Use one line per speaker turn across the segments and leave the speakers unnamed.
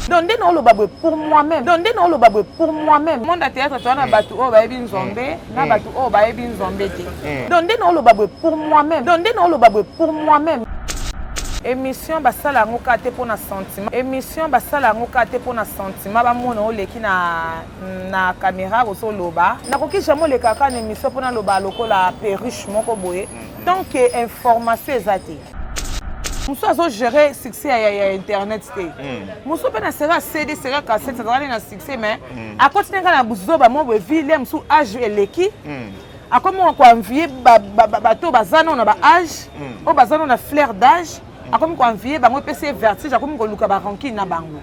Donc nde naoloba boye pour moi-même, donc nde naoloba boye pour moi-même. Monde ya théâtre, toza na bato oyo bayebi Nzambe na bato oyo bayebi Nzambe te. Donc nde naoloba boye pour moi-même, donc nde naoloba boye pour moi-même. Émission basala yango kaka te mpona sentiment, émission basala yango kaka te mpona sentiment. Bamona oleki na caméra, ozoloba. Nakoki jamais oleka kaka na émission mpona loba lokola perruche moko boye tant que information eza te. Mosu azogérer succès ya internet te. Mosu mpe na série ya CD, série ya cassette, azalaki na succès, mais akoti ngai na buzoba mo boye. Vile mosu age eleki, akomi koenvier bato oyo baza nano na baage, oyo baza nano na fleur d'âge. Akomi koenvier bango, epesi ye vertige, akomi koluka barancune na bango.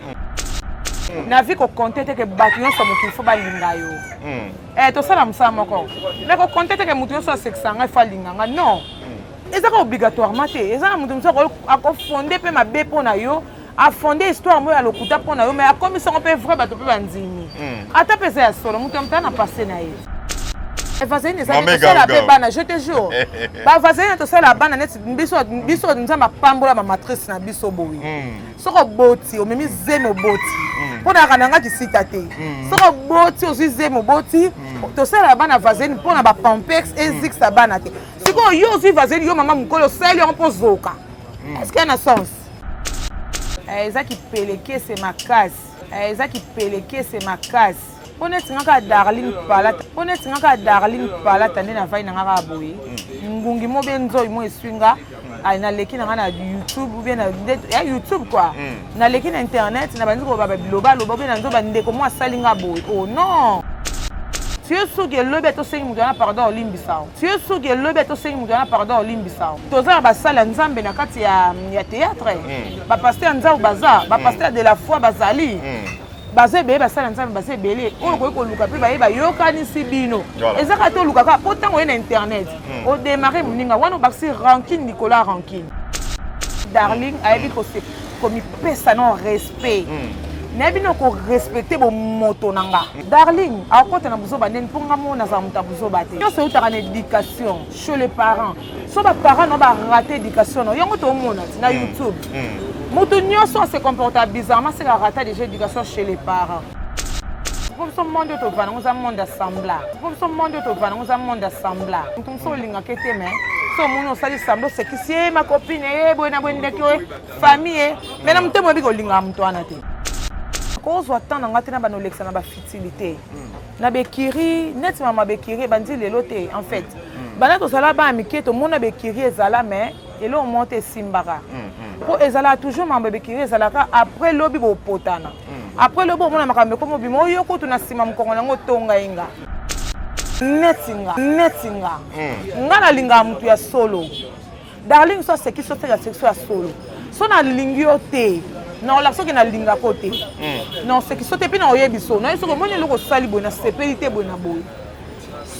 Na vie, kocompter te ke bato nyonso ya mokili faut balinga yo. Tosala mosala moko, mais kocompter te ke moto nyonso asekisa ngai faut alinga nga. Non, eza kaka obligatoirement te. Eza na moto mosusu akofonder mpe mabe mpo na yo, afonder histoire moko ya lokuta mpo na yo, mais akomisango mpe vrai, bato mpe bandimi, ata mpe eza ya solo. Moto ya moto na passé na ye. Vaseline eza, tosala mpe bana, je te jure, bavaseline tosala bana neti biso. Biso Nzambe apambola bamatrice na biso boye. Soki oboti, omemi zemi, oboti, mpo nayaka na nga kisita te. Soki oboti, ozwi zemi, oboti, tosala bana vaseline mpo na bapampers ezikisa bana te. Sikoyo yo ozwi vaseline, yo mama mokolo, osali yango mpo zoka, est ce que ya na sens? Eza kipelekese makasi, eza kipelekese makasi. Mpo neti nga kaka Darling Palata, mpo neti nga kaka Darling Palata, nde navai na nga kaka boye, ngungi mo be nzoi mo eswi nga, naleki na nga na YouTube ou bien ya YouTube quoi, naleki na internet, na bandi koloba bilobaloba ou bien na nzo bandeko mo asali nga boye. Oh non, tu es soki elobi atosengi moto wana pardon, olimbisa. Tu es soki elobi atosengi moto wana pardon, olimbisa. Toza na basali ya Nzambe na kati ya théâtre. Bapasteur ya Nzambe baza, bapasteur de la foi bazali, baza ebele. Basali ya Nzambe baza ebele oyo okoki koluka mpe baye bayokanisi bino. Eza kaka te oluka kaka mpo ntango oye na internet, odémarrer moninga wana, obakisi rancune likolo ya rancune. Darling ayebi komipesa no respect, nayebi no korespecter bomoto na nga. Darling akokota na buzoba ndeni? Mpo nga mo nazala moto ya buzoba te. Nyonso eutaka na éducation chez les parents. So baparent no barater éducation no, yango tomona ti na YouTube moto nyonso ase comporta bizarrement, seka arata déjà éducation chez les parents. Mpo biso monde oyo tovanda ngo eza monde ya semblant. Mpo biso monde oyo tovanda ngo eza monde ya semblant. Moto mosusu olingaka te, mais so omoni osali semblant, osekisi ye, ma copine ye boye na boye, ndeke oye, famille ye, mais na motema oyebi kolingaka moto wana te. Kozwa temps na nga te na bana olekisa na bafutilité na bekiri neti mama bekiri ebandi lelo te. En fait, banda tozala bana mike, tomona bekiri ezala, mais eloko moko te esimbaka, mpo ezalaka toujours mambo bekiri ezalaka. Après lobi bopotana, après lobi omona makambo ekoma obima, oyo kutu na nsima mokongo nango otonga ye. Nga neti nga, neti nga, nga nalingaka motu ya solo. Darling so aseki, so seki, aseki so ya solo. So nalingi yo te, naolaka soki nalingako te, na oseki so te, mpe na oyebi so nayebi soki omoni eloko osali boye, nasepeli te boye na boye.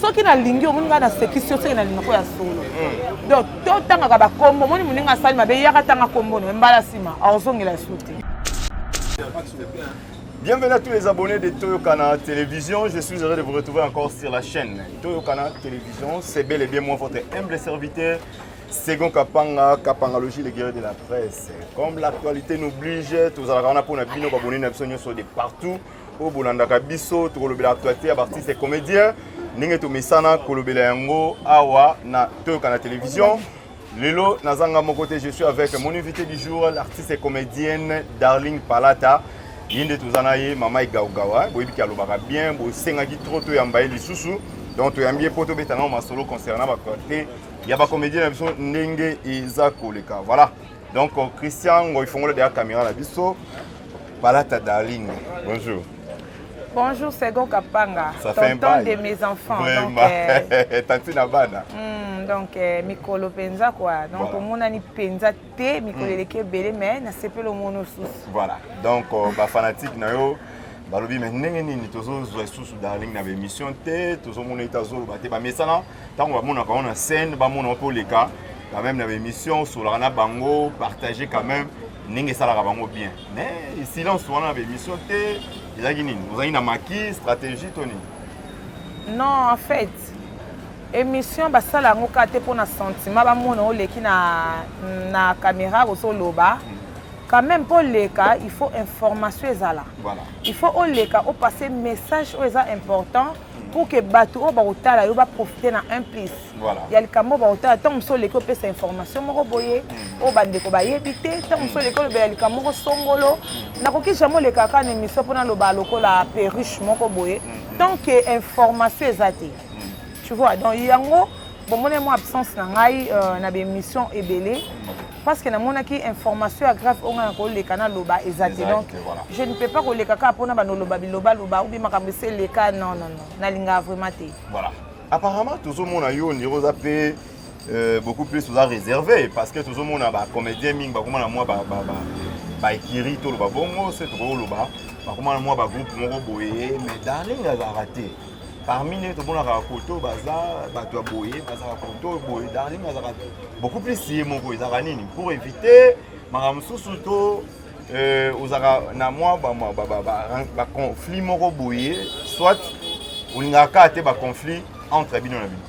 Soki nalingi, omoni ngai nasekisi yo, soki nalingako ya solo. Donc totangaka bakombo. Omoni moninga asali mabe, yaka tanga kombo no, mbala nsima aozongela su te.
Bienvenue à tous les abonnés de Toyokana Télévision. Je suis heureux de vous retrouver encore sur la chaîne Toyokana Télévision. C'est bel et bien moi, votre humble serviteur, Segon Kapanga, Kapangalogie, le guerrier de la presse. Comme l'actualité nous oblige, tous allons pour bino abonnés na biso nyonso de partout. Oyo bolandaka biso, tokolobela actualité ya baartiste et comédien ndenge tomesana kolobela yango awa na Toyokana Télévision. Lelo nazanga moko te, je suis avec mon invité du jour, l'artiste et comédienne Darling Palata. Ye nde toza na ye, mama egaugawa. Boyebiki alobaka bien, bosengaki trop toyamba ye lisusu, donc toyambi ye mpo tobeta nao masolo concernant baactualité ya bacomédien na biso ndenge eza koleka. Voilà, donc Christian Ngoi fongola deya caméra na biso. Palata Darling, bonjour.
Bonjour Segon Kapanga.
Ça fait un
tonton
bail.
De mes enfants.
Vraiment.
Donc,
Tantine bana.
Donc mikolo penza quoi. Donc omonani penza te, mikolo eleki ebele, mais nasepeli omona osusu.
Voilà, donc bafanatique na yo balobi me ndenge nini tozozwa lisusu Darling na baémission te, tozomona ete azoloba te. Bamesana ntango bamonaka ngo na scène, bamona mpe oleka quand même na baémission, osolaka na bango, partager quand même ndenge esalaka bango bien. Mais silence wana na baémission te, ezalaki nini? Ozalaki na maki stratégie to nini?
Non, en fait, émission basala yango kaka te mpona sentiment. Bamona oleki na caméra, ozoloba. Quand même, mpo oleka, il faut information ezala. Il faut oleka, opasser message oyo eza important pour que bato oyo bakotala yo baprofite na un plus ya likambo oyo bakotala. Ntango mosusu oleki, opesa information moko boye oyo bandeko bayebi te. Ntango mosusu oleki, olobela likambo moko songolo. Nakoki jamais oleka kaka na émission mpona loba lokola perruche moko boye tant que information eza te, tu vois. Donc yango bomoni mwa absence na ngai na baémission ebele, parce que namonaki information ya grave oyo ngai nakoleka naloba eza te. Donc je ne peux pas koleka kaka mpona banoloba bilobaloba ou bien makambo esi eleka. Non, non, non, nalingaka vraiment te.
Voilà, apparemment tozomona yo ndiro oza mpe beaucoup plus oza réservé, parce que tozomona bacomédien mingi bakoma na mwa baécurie, toloba bongo, se tokoloba bakoma na mwa bagroupe moko boye, mais Darling azalaka te parmi nde. Tomonaka koto baza bato ya boye, bazalaka koto boye, Darling azalaka beaucoup plus ye moko. Ezalaka nini? Pour éviter makambo mosusu to ozalaka na mwa baconflit moko boye, soit olingaka kaka te baconflit entre bino na bino?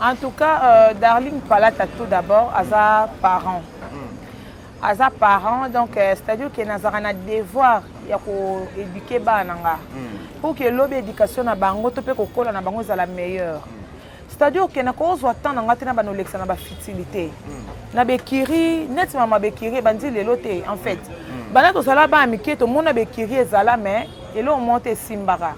En tout cas, Darling Palata, tout d'abord aza parent, aza parent. Donc c'est-à-dire que nazalaka na devoir ya koéduquer bana na nga pour que elobi éducation na bango to mpe kokola na bango ezala meilleur. C'est-à-dire que nakozwa temps na nga te na bana olekisa na bafutilité, na baécurie. Neti mama baécurie ebandi lelo te. En fait, banda tozala bana mike, tomona baécurie ezala, mais eloko moko te esimbaka,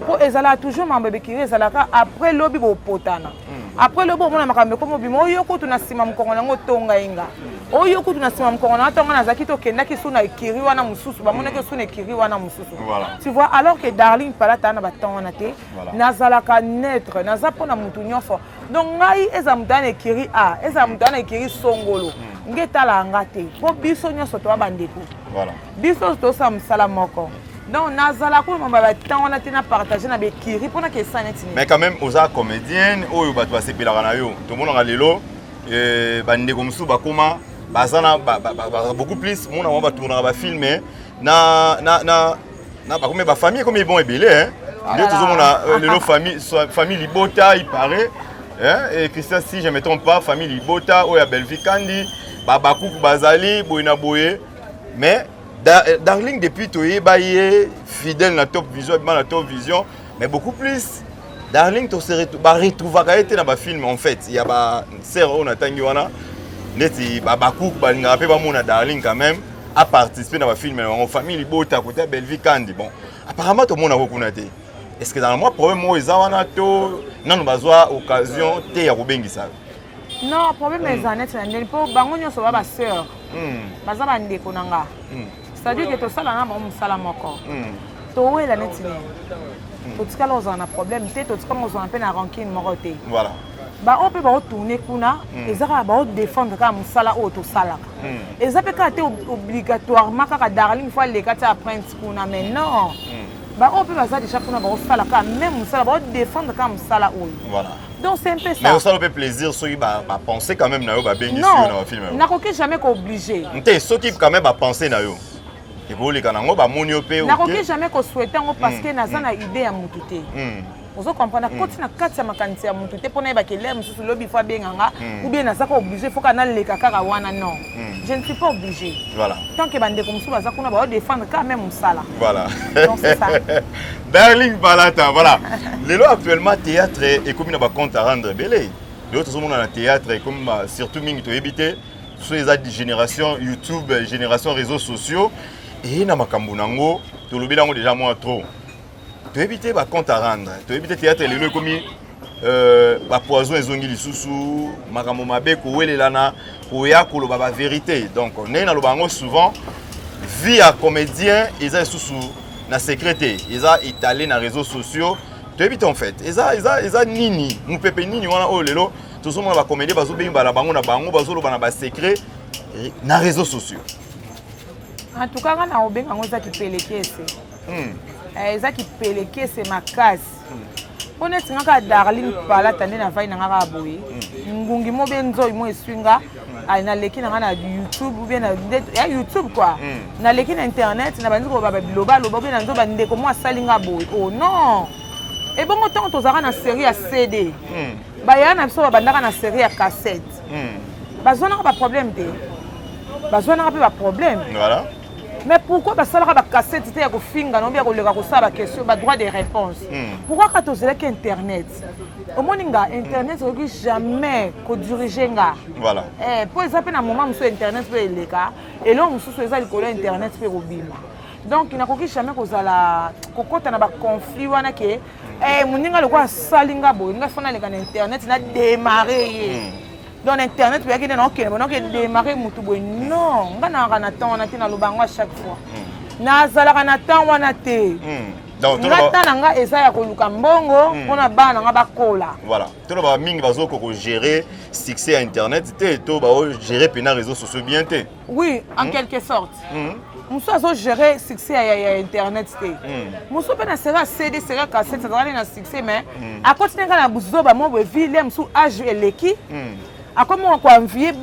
mpo ezalaka toujours mambo ya baécurie. Ezalaka après lobi bopotana, après lobi omona makambo ekoma obima. Oyo kutu na nsima mokongo nango otonga ye nga, oyo kutu na nsima mokongo na ntongo nazalaki, tokendaki su na écurie wana mosusu, bamonaki su na écurie wana mosusu, tu vois. Alors que Darling Palata na batemps wana te. Nazalaka neutre, naza mpona motu nyonso. Donc ngai, eza moto aya na écurie A, ezala moto aya na écurie songolo, nge etalaka nga te, mpo biso nyonso toya bandeko. Biso tosala mosala moko. Donc nazala kuna mamba batemps wana te na partage na baécurie mpona ke esa neti nini.
Mais quand même oza comédienne oyo bato basepelaka na yo. Tomonaka lelo bandeko mosusu bakóma baza na beaucoup plus mona mwa batournaka bafilm na bakomi bafamille, ekomi bon ebele, hein. Nde tozomona lelo famille Libota, il paraît, hein, et Christian, si je me trompe pas, famille Libota oyo ya Bellevue Kandi, babakuku bazali boye na boye. Mais Darling, depuis toyeba ye fidèle na Top Vision, abima na Top Vision, mais beaucoup plus Darling baretrouvaka ye te na bafilm. En fait, ya basere oyo natangi wana, neti babakuku balingaka mpe bamona Darling quand même aparticipe na bafilm na bango, famille Libota kote ya Bellevue Kandi. Bon, apparemment tomonako kuna te. Est ce que ezala mwa problème oyo eza wana to nano bazwa occasion te ya kobengisa?
Non, problème eza neti na ndeni, mpo bango nyonso ba basœur, baza bandeko na nga. C'est-à-dire que tosala na bango mosala moko. Towela neti nini, totikala kozala na problème te, totikala kozala mpe na rancune moko te. Baoyo mpe baotourne kuna, eza kaka baodéfendre kaka mosala oyo tosalaka. Eza mpe kaka te obligatoirement kaka Darling faut aleka ti apprenti kuna, mais non, baoyo mpe baza déjà kuna, baosala kaka même mosala, baodéfendre kaka mosala oyo. Donc c'est un peu ça.
Mais osala mpe plaisir soki bapense quand même na yo, babengisi yo na bafilm?
Non, nakoki jamais kooblige.
Te, soki quand même bapense na yo, ekoleka nango, bamoni yo mpe.
Nakoki jamais kosouhaite yango, parce que naza na idée ya motu te. Ozo comprendre? Nakoti na kati ya makanisi ya motu te mpo nayebaka elere mosusu lobi faut abenganga ou bien naza ka obligé, faut kaka naleka kaka wana. Non, je ne suis pas obligé. Tant que bandeko mosusu baza kuna, baodéfendre kaka même mosala. Donc c'est ça.
Darling Palata, voilà. Lelo actuellement théâtre ekomi na bacompte à rendre ebele. Lelo tozomona na théâtre ekomi surtout mingi, toyebi te so eza génération YouTube, génération réseaux sociaux eye na makambo nango. Tolobi yango déjà mwa trop. Toyebi te bacompte à rendre, toyebi te. Théâtre lelo ekomi bapoison ezongi lisusu, makambo mabe, kowelelana, koya koloba bavérité. Donc ndenge naloba yango souvent, vie ya comédien eza lisusu na secret te, eza étalé na réseaux sociaux. Toyebi te en fait eza nini, mopepe nini wana oyo lelo tozomona bacomédien bazobengibala bango na bango, bazoloba na basecret na réseaux sociaux?
En tout cas, nga na obenga yango eza kipelekese. Eza kipelekese makasi, mpo neti nga kaka Darling Palata nde navai na nga kaka boye, ngungi mo be nzoi mo eswi nga, naleki na nga na YouTube ou bien ya YouTube quoi, naleki na internet, na bandi koloba biloba aloba ou bien na nzo bandeko mo asali nga boye. Oh non, ebongo ntango tozalaka na série ya CD, baya na biso babandaka na série ya cassette, bazwanaka baproblème te. Bazwanaka mpe baproblème.
Voilà.
Mais pourquoi basalaka bacassette te ya kofinga na obi ya koleka kosala baquestion, badroit de réponse? Pourquoi kaka tozelaki internet? Omoni nga, internet okoki jamais kodirige nga. Mpo eza mpe na moment mosusu internet mpe eleka, eloko mosusu eza likolo ya internet mpe kobima. Donc nakoki jamais kozala kokɔta na baconflit wana ke moninga lokola asali nga boye, nga fana aleka na internet na démarre ye. Donc na internet oyaki nde naokende boye, naoke démarre motu boye. Non, nga nazalaka na temps wana te. Naloba yango à chaque fois, nazalaka na temps wana te. Nga temps na nga eza ya koluka mbongo mpona bana na nga bakola.
Voilà, toloba mingi bazokoka kogérer succès ya internet te, to baogérer mpena réseaux sociaux bien te.
Oui, en quelque sorte. Mosusu azogérer succès ya internet te. Mosusu mpe na série ya CD, série ya cassette, azalaki na succès, mais akoti nde ngai na buzoba mo boye vile mosusu, age eleki, akomi koenvier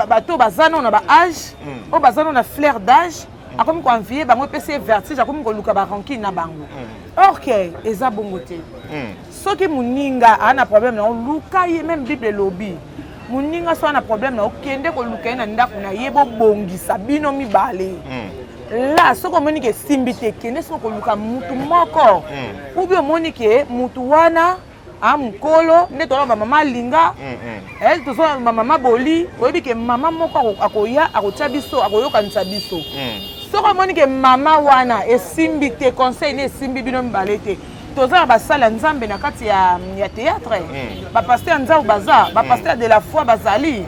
bato baza nano na baage oyo, baza nano na fleur d'âge. Akomi koenvier bango, epesi ye vertige, akomi koluka barancune na bango. Or ke eza bongo te. Soki moninga aa na problème na yo, luka ye. Même Bible elobi, moninga so aa na problème na yo, kende koluka ye na ndako na ye, bobongisa bino mibale. La soki omoni ke esimbi te, kende soki koluka mutu moko ubi omoni ke mutu wana a mokolo nde tozala bamama alinga, tozala bamama boli, oyebi ke mama moko akoya, akotia biso, akoyokanisa biso. Soki omoni ke mama wana esimbi te, conseil ne esimbi bino mibale te, toza na basali ya Nzambe na kati ya théâtre. Bapasteur ya Nzambe baza, bapasteur de la foi bazali,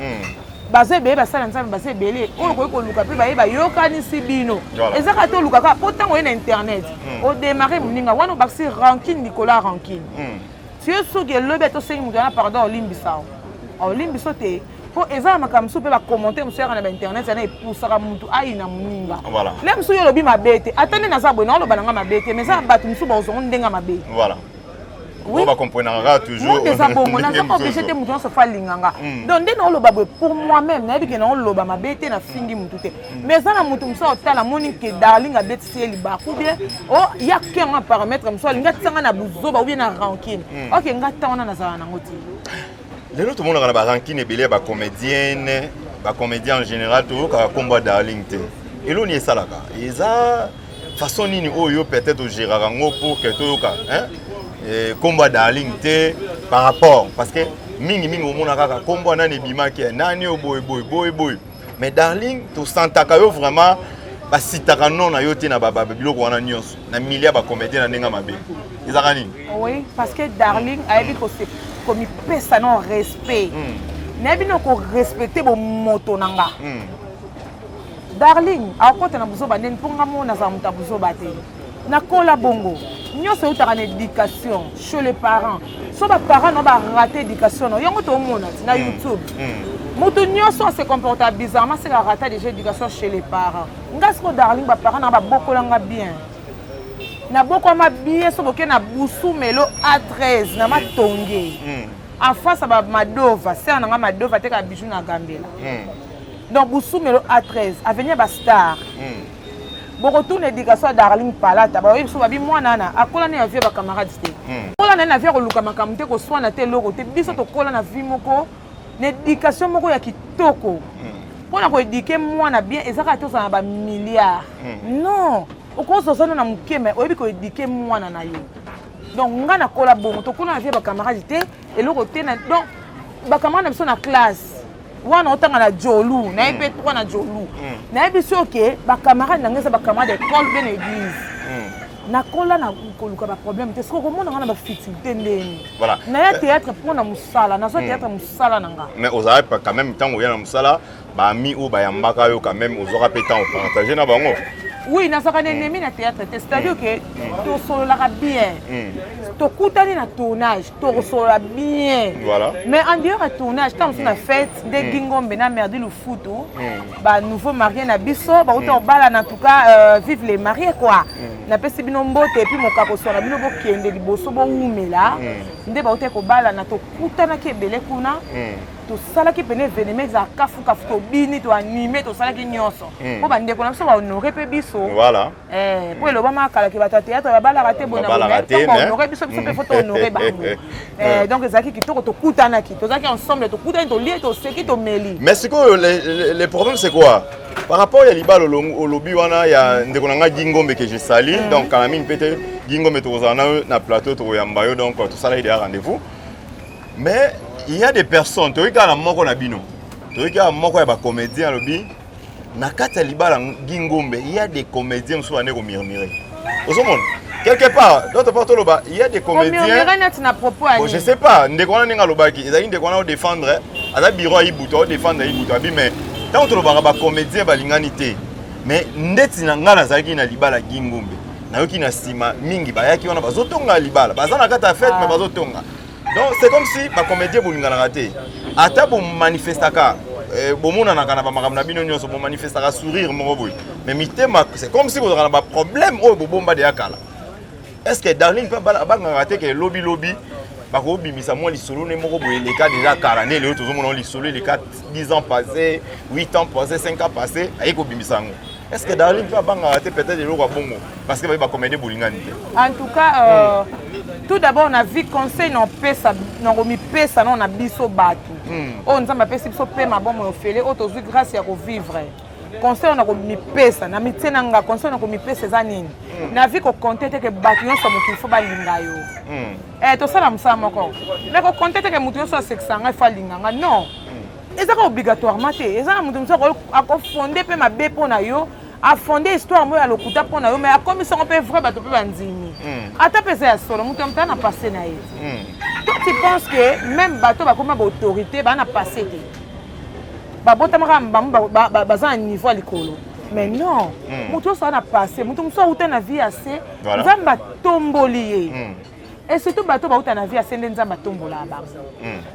baza ebele. Basali ya Nzambe baza ebele oyo okoki koluka mpe baye bayokanisi bino. Eza kaka te oluka kaka mpo ntango oye na internet odémarre moninga wana, obakisi rancune likolo ya rancune. Tie soki elobi atosengi moto wana pardon, olimbisa, olimbisa te, mpo eza na makambo mosusu mpe bacommentaire mosusu yaka na bainternet yana epusaka motu ayina moninga. Le mosusu yo olobi mabe te, ata nde naza boye, naoloba nanga mabe te, mais eza na bato mosusu bazongo ndenge mabe.
Oui, bacomprenaka toujours.
Monde eza bongo, naza obligé te motu nyonso fa alinganga. Donc nde naoloba boye, pour moi-même nayebi ke naoloba mabe te, nafingi motu te, mais eza na motu mosusu aotala, amoni ke Darling abetisi ye libaku bien, o ya ke yango na paramètre mosusu, alingi atianga na buzoba ou bien na rancune. Ok, nga ntan wana nazala nango te.
Lelo tomonaka na barancune ebele ya bacomédienne, bacomédien en général, toyokaka nkombo ya Darling te. Eloni esalaka eza façon nini oyo peut-être ogéraka yango pour que toyoka nkombo ya Darling te par rapport, parce que mingimingi omona kaka nkombo ya nani ebimaki, ya nani oyo boye boye boye boye, mais Darling tosantaka yo vraiment basitaka non na yo te na biloko wana nyonso na milieu ya bacomédien na ndenge mabe. Ezalaka nini?
Oui, parce que Darling ayebi komipesa no respect. Nayebi no korespecte bomoto na nga. Darling akokota na buzoba ndeni? Mpo nga mo nazala moto ya buzoba te, nakola bongo. Nyonso eutaka na éducation chez les parents. So baparent no barate éducation no, yango tomona ti na YouTube moto nyonso ase comporte bizarrement, seka rata déjà éducation chez les parents. Nga siko Darling, baparent nanga babokolanga bien, nabokwama bien. So boke na Busumelo A13 na Matonge, en face ya Bamadova, sere nanga Madova atekaka bijou na Gambela. Donc Busumelo A13, avenue ya bastar. Bokotuna éducation ya Darling Palata, baoyebi biso babi mwana wana akola na ya vie bacamarade te, kola na ye na vie ya koluka makambo te, koswana te, eloko te. Biso tokola na vie moko, na éducation moko ya kitoko. Mpona koéduquer mwana bien, eza kaka te ozala na bamilliard. Non, okozwa ozana na moke, mais oyebi koéduquer mwana na yo. Donc nga nakola bongo, tokola na vie ya bacamarade te, eloko te. Donc bacamarade na biso na classe wana, otanga na Jolu, nayebi mpe 3 na Jolu, nayebi so oke bacamarade na ngai eza bacamarade école mpe na église. Nakola na koluka baproblème te. Soki okomona nga na bafutilité ndeni naya théâtre mpona mosala, nazwa théâtre mosala na nga.
Mais ozalaki quand même, ntango oya na mosala, baami oyo bayambaka yo, quand même ozwaka mpe temps opartage na bango?
Oui, nazalaka na ennemi na théâtre te, c'est-à-dire que tosololaka bien. Tokutani na tournage, tokosolola bien. Mais en dehors ya tournage, ntango mosusu na fête nde Gingombe na Merdi Lufutu, banouveau marié na biso bauta kobalana, en tout cas vive les mariés quoi. Napesi bino mbote, et puis mokakoso na bino, bokende liboso, bowumela. Nde bauta kobalana, tokutanaki ebele kuna, tosalaki pene événement, ezala kafukafu, tobini, toanime, tosalaki nyonso mpo bandeko na biso bahonore mpe biso. Mpo elobama kalaki bato ya théâtre babalaka te, bonahonore biso, biso mpe faut tohonore bango. Donc ezalaki kitoko, tokutanaki, tozalaki ensemble, tokutani, tolie, toseki, tomeli.
Mais sikoyo le problème, c'est quoi? Par rapport ya libala olobi wana ya ndeko na ngai Gingombe que je salue, donc kala mingi mpe te Gingombe tokozala na yo na plateau, tokoyamba yo, donc tosala idea rendez-vous. Mais il y a des personnes, toyoki kaka na moko na bino, toyoki kaka moko ya bacomédien alobi na kati ya libala Gingombe, il y a des comédiens mosusu bande komurmure. Ozomona quelque part, d'autre part toloba il y a des comédiens
Komurmure neti na propos ya
Bon, je
nini?
sais pas, ndeko wana ndenge alobaki, ezalaki ndeko wana odéfendre, aza bureau ya Ibutu, aodéfendre Ibutu abi. Mais ntango tolobaka bacomédien balingani te, mais ndeti na ngai nazalaki na libala Gingombe, nayoki na nsima mingi bayaki wana bazotonga libala, baza na kati ya fête, mais bazotonga. Donc c'est comme si bacomédien bolinganaka te, ata bomanifestaka, bomonanaka na bamakambo na bino nyonso, bomanifestaka sourire moko boye, mais mitema, c'est comme si bozalaka na baproblème oyo bobomba deya kala. Est ce que Darling mpe abangaka te ke lobilobi bakobimisa mwa lisolo ne moko boye eleka déjà kala, nde lelo tozomona lisolo eleka 10 ans passé, 8 ans passé, 5 ans passé, aye kobimisa yango? Est ce que Darling mpe abangaka te peut-être eloko ya bongo, parce que baye bacomédie bolingani te?
En tout cas, tout d'abord na vie, conseil na opesa, na komipesa nao na biso bato oyo Nzambe apesi biso mpe mabomo ofele, oyo tozwi grâce ya kovivre, conseil oyo na komipesa na mitie na nga, conseil na komipesa eza nini? Na vie, kocompter te ke bato nyonso ya mokili faut balinga yo. Tosala mosala moko, mais kocompter te ke moto nyonso asekisa ngai faut alinga nga. Non, ezaka obligatoirement te. Eza na moto mosusu akofonde mpe mabe mpo na yo, afonde histoire moko ya lokuta mpo na yo, mais akomisango mpe vrai, bato mpe bandimi, ata mpe eza ya solo. Moto ya moto aza na passé na ye. Toi, tu penses que même bato bakóma baautorité baa na passé te, babotamaka bango baza na niveau ya likolo? Mais non, moto nyonso aza na passé. Moto mosusu auta na vie ya se, Nzambe atomboli ye. Et surtout bato bauta na vie ya se nde Nzambe atombolaka bango.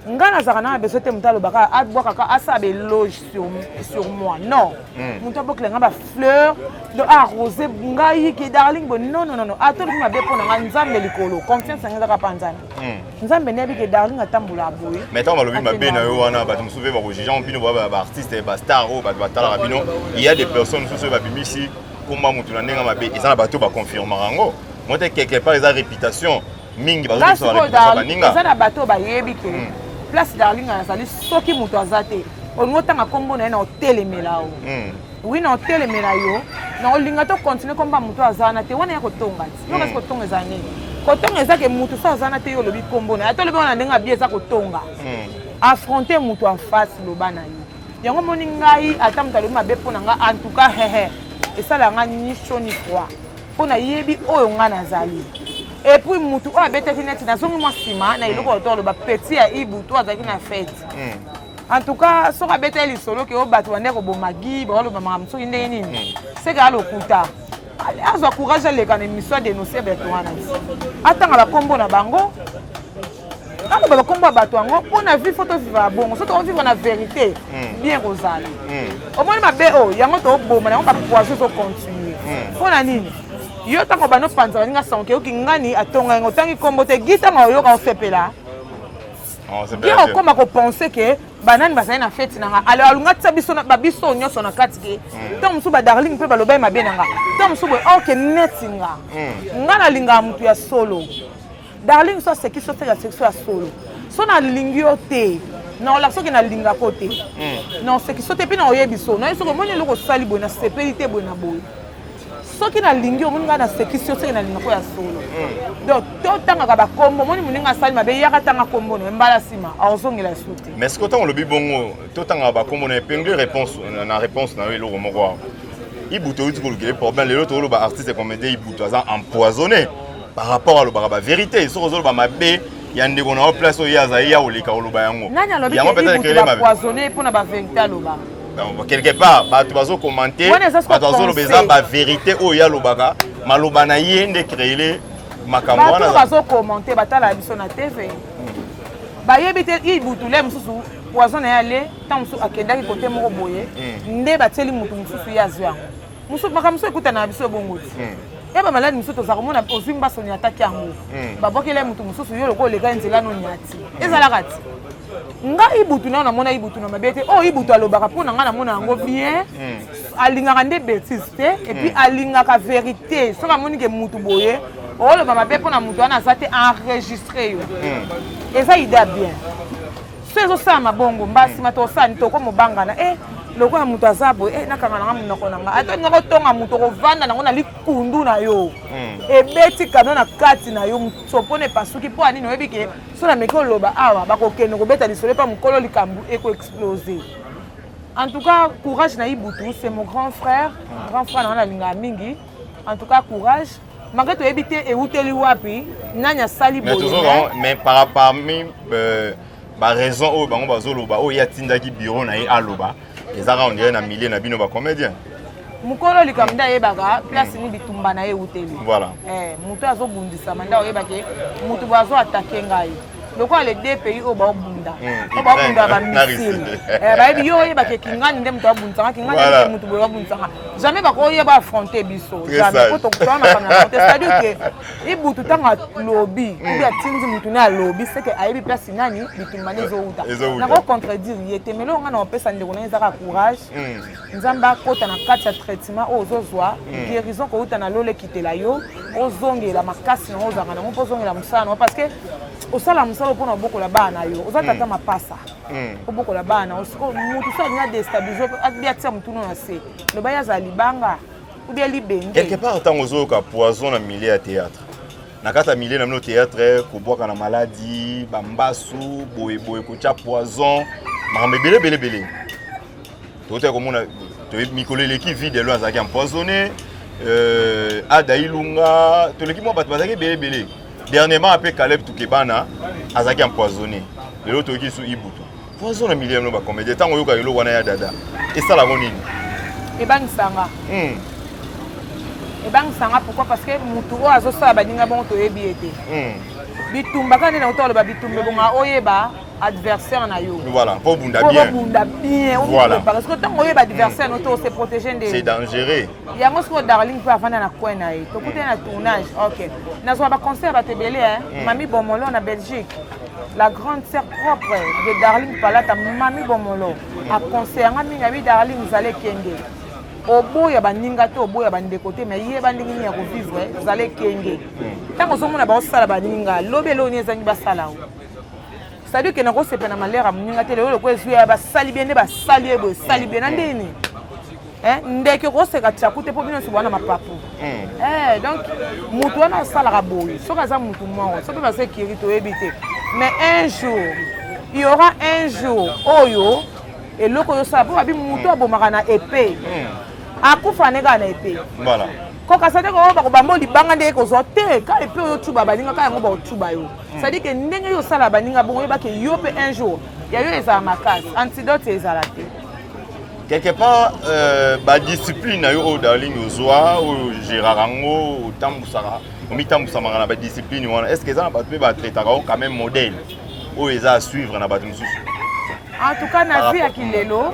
Ngai nazalaka na besoin te moto alobaka, abwakaka, asala baéloge sur moi, non. Moto abokela ngai bafleur, donc arrose ngai ke Darling bo, non, non, non. Ata olobi mabe mpo na ngai, Nzambe likolo, confiance yango ezaka mpa Nzambe. Nzambe nde yebi ke Darling atambolaka boye.
Mais ntango balobi mabe na yo wana, bato mosusu mpe bakojuge bino, baartiste, bastar oyo bato batalaka bino. Il y a des personnes mosusu oyo babimisi komba motu na ndenge mabe, eza na bato baconfirmaka yango mo te. Quelque part eza réputation mingi.
Eza na bato bayebi ke place Darling azali, soki moto aza te, olingi otanga nkombo na ye, na otelemela o wi, na otelemela yo, na olinga to continue komba moto aza wana te. Wana ya kotonga ti yo kasi kotonga eza nini? Kotonga eza ke motu so aza wana te, yo olobi nkombo na ye, ata olobi wana ndenge abi, eza kotonga. Affronte moto en face, loba na yo yango. Moni ngai, ata moto alobi mabe mpo na ngai, en tout cas hehe, esalaka ngai ni chaud ni froid, mpo nayebi oyo ngai nazali. Et puis mutu oyo abetaki neti, nazongi mwa nsima na eloko oyo toloba, petit ya Ibutu azalaki na fête. En tout cas, soki abetaki lisolo ke oyo bato bande koboma gi, baoloba makambo soki ndenge nini, seke alokuta. Azwa courage, aleka na émission, adénonce bato wana ti atanga bakombo na bango, aloba bakombo ya bato yango. Mpo na vie, faut tovivre bongo. So tokovivre na vérité, bien kozala. Omoni mabe oyo yango toboma yango, bapoison ezocontinue. Mpo na nini yo ntango bano panza baninga sango ke oyoki ngani atonga yango, otangi nkombo te, gi ntango oyoka osepela ye, okóma kopense ke banani bazali na feti na nga. Alors alunga tia biso babiso nyonso na kati ke ntango mosusu badarling mpe baloba ye mabe na nga, ntango mosusu boye oke neti nga. Nga nalingaka motu ya solo. Darling so aseki so seki, aseki so ya solo. So nalingi yo te, naolaka soki nalingako te, na oseki so te, mpe na oyebi so nayebi soki omoni eloko osali boye, nasepeli te boye na boye. Soki nalingi, omoni ngai nasekisi yo, soki nalingako ya solo. Donc totangaka bakombo. Omoni moninga asali mabe, yaka tanga kombo na ye, mbala nsima aozongela su te.
Mais soki ntango olobi bongo, totangaka bakombo na epingle, réponse na réponse na yo, eloko moko awa, Ibutu outi kolukela problème. Lelo toloba artiste comédien Ibutu aza empoisonné par rapport alobaka bavérité. Soki ozoloba mabe ya ndeko na yo, place oyo ye azali ya koleka koloba yango.
Nani alobi ke Ibutu bapoisonné mpona bavérité aloba?
Donc, quelque part bato bazocommenter, bato bazoloba eza bavérité oyo ye alobaka, maloba na ye nde créele makambo
wana. Bato bazocommenter batala biso na TV, bayebi te Ibutu le mosusu poison na ye ale. Ntango mosusu akendaki kote moko boye nde batieli motu mosusu, ye azwi yango mosusu. Makambo mosusu ekutana na biso ebongo ti ya bamaladi mosusu tozala komona, ozwi mbaso, oniataki yango, babwakela ye motu mosusu, yo lokola oleka nzela no oniati, ezalaka ti. Ngai Ibutu nao namona Ibutu na mabe te. Oyo Ibutu alobaka mpo na ngai, namona yango bien. Alingaka nde bétise te, et puis alingaka vérité. Soki amoni ke mutu boye oloba mabe mpo na mutu wana aza te, enregistre yo, eza idée bien. So ezosalama bongo, mbasima tosala toko mobangana e. Lokola moto aza boye, eh, nakanga nanga monoko na nga. Ata olinga kotonga moto, okovanda nango na likundu na yo, ebeti kano na kati na yo, sopona epasuki. Mpo ya nini? Oyebi ke so nameki oloba awa, bakokende kobeta lisolo epa mokolo, likambo ekoexplose. En tout cas, courage na Ibutu, c'est mon grand frère, grand frère na nga, nalingaka mingi. En tout cas, courage, malgré toyebi te euteli wapi, nani asali.
Mais
boye.
Mais parmi baraison oyo bango bazoloba, oyo ye atindaki bureau na ye aloba, eza kaka on dirait na milieu na bino bacomédien.
Mokolo likambo nde ayebaka place ni bitumba na ye euteli.
Voilà.
Moto azobundisama nde oyebake moto boye azoattaquer ngai, lokola les deux pays oyo baobunda, oyo baobunda bamissile, bayebi yo oyebake kingani nde moto abundisanga kingani nde moto boye babundisanga. Jamais bakoyeba affronter biso, jamais, po toa makambo na te. C'est-à-dire ke Ibutu, ntango alobi ubi atindi motu ne alobi, c'est que ayebi place nani bitumba nde ezowuta. Nakocontredire ye te, mais eloko ngai na kopesa ndeko na ye ezaka courage. Nzambe akota na kati ya traitement oyo ozozwa, guérison kouta na lolo ekitela yo, ozongela makasi nango ozalaka nango, mpo ozongela mosala nango, parce que osala mosala mpona obokola bana na yo. Oza tata mapasa, obokola bana na yo. Sikoyo mutu so alingi adéstabiliser abi atia motunu na se, loba ye azala libanga ubia libende.
Quelque part, ntango ozoyoka poison na milieu ya théâtre, na kati ya milieu na bino théâtre, kobwaka na maladi, bambasu boyeboye, kotya poison, makambo ebele ebele ebele, totali komona mikolo eleki, videlo azalaki empoisonné, Ada Ilunga, toleki mwa bato bazalaki ebele ebele. Dernièrement ape Caleb Tukebana azalaki empoisonné. Lelo toyoki su Ibutu, poison na milieu no bacomédien. Ntango oyoka eloko wana ya dada, esalako nini?
Ebangisanga. Ebangisanga pourquoi? Parce que mutu oyo azosala baninga bongo, toyebi ye te. Bitumba kaka nde nauta oloba, bitumba ebonga oyeba adversaire na yo.
Voilà, mpo obunda bien.
Obunda bien.
Voilà.
Parce que ntango oyeba adversaire no te, ose protéger nde.
C'est dangereux.
Yango sikoyo Darling mpe avanda na coin na ye, tokutani na tournage. Ok, nazwa baconseil ya bato ebele. Mami Bomolo na Belgique, la grande sœur propre de Darling Palata, Mami Bomolo aconseille yanga mingi. Abi: "Darling, zala ekenge, oboya baninga te, oboya bandeko te, mais yeba ndenge nini ya kovivre. Zala ekenge. Ntango ozomona baosala baninga, lobi eloko nini ezangi basala o?" C'est-à-dire ke nakosepela na malheur ya moninga te. Lelo loko ezwi ya basali bien nde basali ye boye, esali bien na ndeni ndeke okoseka tiaku te, mpo bino nyonso bwana mapapu. Donc motu wana asalaka boye, soki aza motu moko, soki baza ekiri, toyebi te. Mais un jour, il y aura un jour oyo eloko oyo osala, mpo babi motu abomaka na épée, akufa ne kaka na épée. Kokasa te koyo bakobamba libanga ndenge kozwa te ka épée oyo otuba baninga ka yango, baotuba yo. C'est-à-dire ke ndenge yo osala baninga bongo, oyebake yo mpe un jour ya yo ezala makasi, antidote ezala te.
Quelque part, badiscipline na yo oyo, Darling, ozwa oyo géraka yango, otambusaka, omitambusamaka na badiscipline wana, est ce que eza na bato mpe batraitaka yo quand même modèle oyo eza à suivre na bato mosusu?
En tout cas, na vie ya kilelo,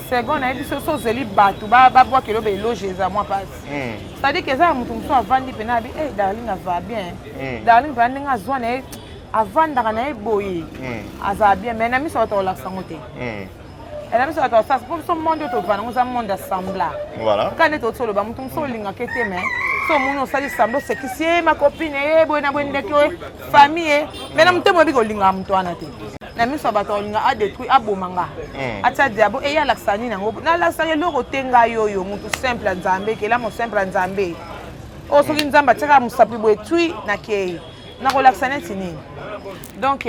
second nayebi so so ozeli bato babwakelo baéloge, eza mwa mpasi. C'est-à-dire ke eza ya moto mosusu avandi mpena abi: "Hey, Darling ava bien." Darling mpena ndenge azwa na ye, avandaka na ye boye, azala bien, mais na miso bato kolakisa yango te. Na miso bato basala, mpo biso monde oyo tovanda ngo eza monde ya semblant. Kaka nde toti oloba, moto mosusu olingaka te, mais so omoni osali semblant, osekisi ye, macopine ye boye na boye, ndeke oye, famille ye, mais na motema oyebi kolingaka moto wana te. Na miso ya bato olinga adétruire, aboma nga, atia diabo eye, alakisa nini yango? Nalakisaka eloko te. Ngai oyo motu simple ya Nzambe, kelamo simple ya Nzambe oyo, soki Nzambe atiaka mosapi boye tui, nakei nakolakisa neti nini? Donc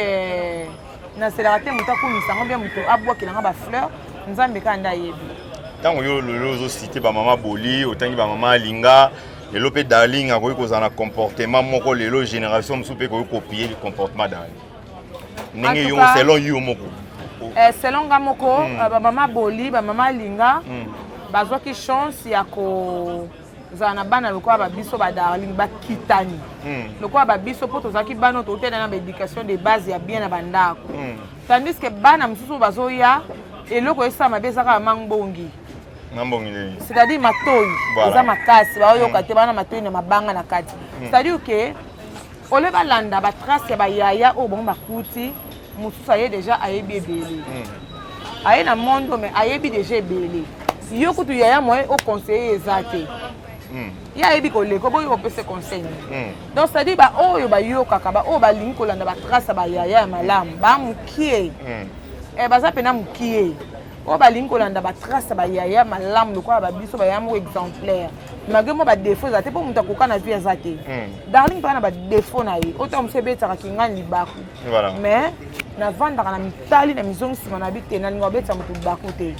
naselaka te moto akumisa yango bien, moto abwakelanga bafleur. Nzambe kaka nde ayebi.
Ntango yo lelo ozociter bamama boli, otangi bamama Alinga, lelo mpe Darling akoki kozala na comportement moko, lelo génération mosusu mpe ekoki copier le comportement Darling ndenge yo, selon yo moko?
Selon nga moko, bamama boli, bamama Alinga bazwaki chance ya kozala na bana lokola babiso badarling, bakitani lokola babiso, mpo tozalaki bana oyo totela na baéducation de base ya bien na bandako, tandis que bana mosusu bazoya, eloko esala mabe eza kaka mangbongi.
Mambongi nini?
C'est-à-dire matoi eza makasi, baoyoka te, bana matoi na mabanga na kati. C'est-à-dire ke ole balanda batrace ya bayaya oyo bango bakuti, mosusu aye déjà ayebi ebele, aye na monde mais ayebi déjà ebele. Yo kutu yaya, moyen oconseiller eza te. Ye ayebi koleka, oboyi kopesa conseil. Donc c'est-à-dire baoyo bayokaka, baoyo balingi kolanda batrace ya bayaya ya malamu, bamokie, baza mpena mokie. Oyo balingi kolanda batrace ya bayaya malamu lokola babiso bayaya moko exemplaire, malgré mwa badéfaut eza te, mpo moto akoka na vie aza te. Darling mpaka na badéfaut na ye, oyo ntango mosu ebetaka kingani libaku. Mais navandaka na mitali na mizongi nsima na bi te, nalinga kobetisa moto libaku te.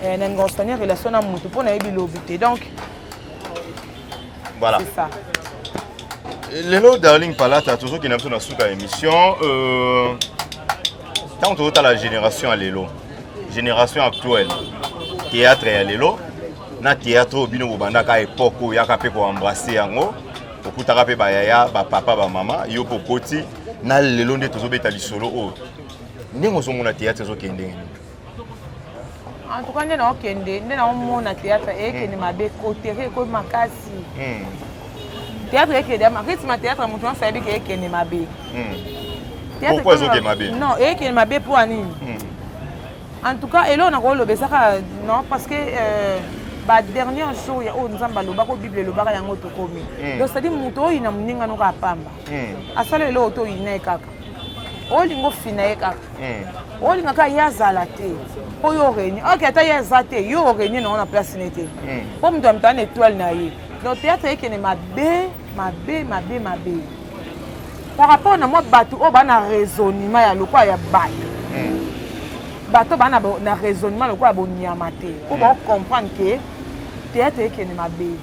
Nalinga kosoigner relation na motu mpo nayebi lobi te, donc c'est ça.
Lelo, Darling Palata, tozokende biso na suka ya émission. Ntango tozotala génération ya lelo, génération actuelle, théâtre ya lelo na théâtre oyo bino bobandaka, époque oyo oyaka mpe koembrasser yango, okutaka mpe bayaya, bapapa, bamama, yo mpe okoti na lelo nde tozobeta lisolo oyo, ndenge ozomona théâtre ezokende ndenge nini?
En tout cas, nde naokende, nde naomona théâtre ekende mabe, kotere ekomi makasi. Théâtre ekende, rythme ya théâtre, moto nyonso ayebi ke ekende mabe.
Pourquoi ezokende mabe?
Non, ekende mabe mpo ya nini? En tout cas, eloko nakoloba eza kaka non, parce que badernier jour ya oyo Nzambe alobaka, oyo Bible elobaka, yango tokomi. Donc c'est à dire moto oyo na moninga noko apamba, asala eloko to oyina ye kaka, olinga ofina ye kaka, olinga kaka ye azala te mpo yo orenie. Ok, ata ye aza te, yo orenie nango na place ne te, mpo moto ya moto ana étoile na ye. Donc théâtre ekende mabe, mabe, mabe, mabe par rapport na mwa bato oyo baa na raisonnement ya lokola ya bato, bato baa na raisonnement lokola bonyama te, mpo baocomprendre ke théâtre ekende mabe.